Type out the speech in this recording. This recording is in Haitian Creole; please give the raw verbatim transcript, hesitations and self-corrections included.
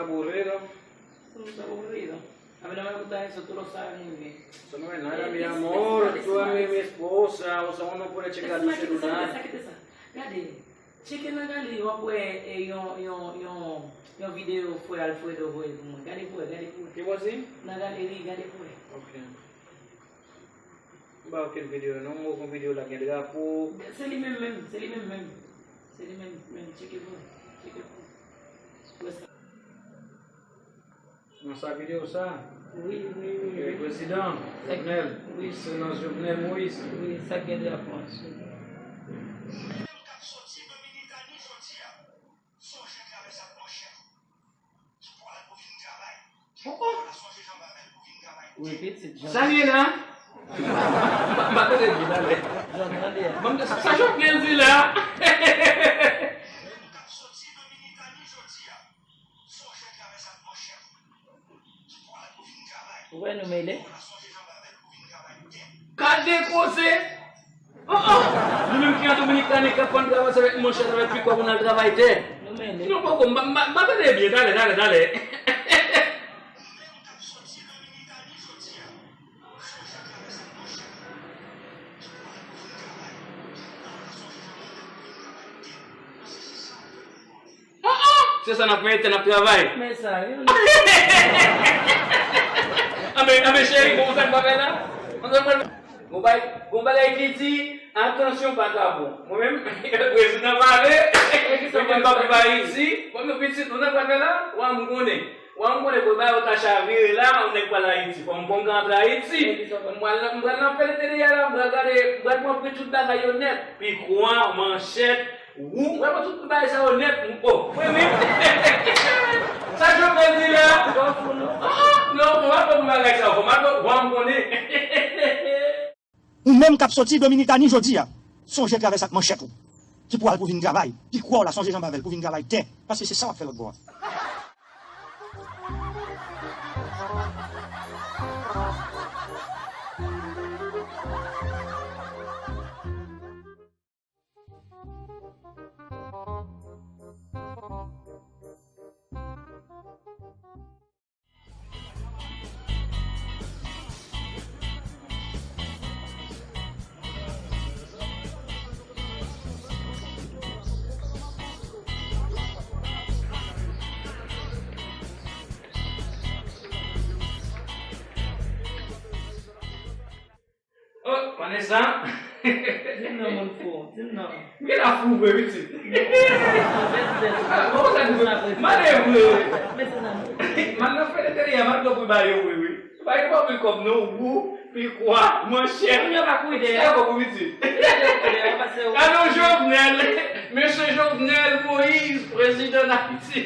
Aburrido. Somos aburridos. A mí no me gusta eso, tú lo sabes muy bien. Eso no es nada, mi amor. Tú a mí, mi esposa, o sea, uno puede checar mi celular. Gade, tcheke nan galri, w ap wè, eh, yon, yon, yon, yon videyo frè Alfredo voye pou mwen. Gade pou wè, gade pou wè. Nan galri, gade pou wè. Ok. M pa wè okenn videyo non, m wè yon videyo la gen drapo. Se li menm menm, se li menm menm. Se li menm menm, tcheke pou wè. Tcheke pou wè. Nan sa videyo sa, wi, wi, wi, eh, wi. Prezidan Jovenel, wi. Ekselans Jovenel Moïse. Wi, sa k gen drapo an sou li. Wi, pitit, jan. Sa l ye la? M pa tande byen, tande. Sa Jovenel di la? Ou wè nou mele? Gade koze! Oh, oh! Nou menm ki an Dominikani k ap konn travay, se avèk manchèt, avèk pikò pou n al travay tè. Nou menm. Non, poko, m pa, m pa, m pa tande byen. Talè, talè, talè. Se sa n ap fè, tè n ap travay. Men sa, wi. Anben, anben, cheri, bon, sa n pa fè la? Bon, bay, bon bagay ki di, atansyon, pa ka bon. Mwen menm, prezidan pale, mwen menm pa viv Ayiti. Mwen menm, pitit, nou nan pa fè la, wa m konnen. Wa m konnen, pou bagay yo ta chavire la, yon nèg pral Ayiti. Fò m, fò m ka antre Ayiti. M pral nan, m pral nan fè leteryè la, m pral gade, m pral pran pri tout bagay yo nèt. Pikwa, manchèt, wou, m pral pran tout bagay sa yo nèt. M, oh, mwen menm. Sa Jovenel di la? Ah, ah, non, fò m ap pran bagay sa yo, fò m ap pran, wa m konnen. Ou menm k ap soti Dominikani jodi a, sonje travèse ak manchèt ou, ki pou al pou vin travay, pikwa w la, sonje Jan Bavel pou vin travay tè, paske se sa w ap fè lòt bò a. Oh, Vanessa. Di m non, moun fou. Di m non. M gen la fou vre, pitit. Ah, bon, sa di m. Mande vre. Mande nan fè leteryè, mande pou ba yo vre, wi. Ba yo pa vle kòb non, wou, pikwa, manchèt. Moun yo pa kouri dèyè. Sa yo pa kouri, pitit. Gade yon Jovenel, mesye Jovenel Moïse, prezidan Dayiti.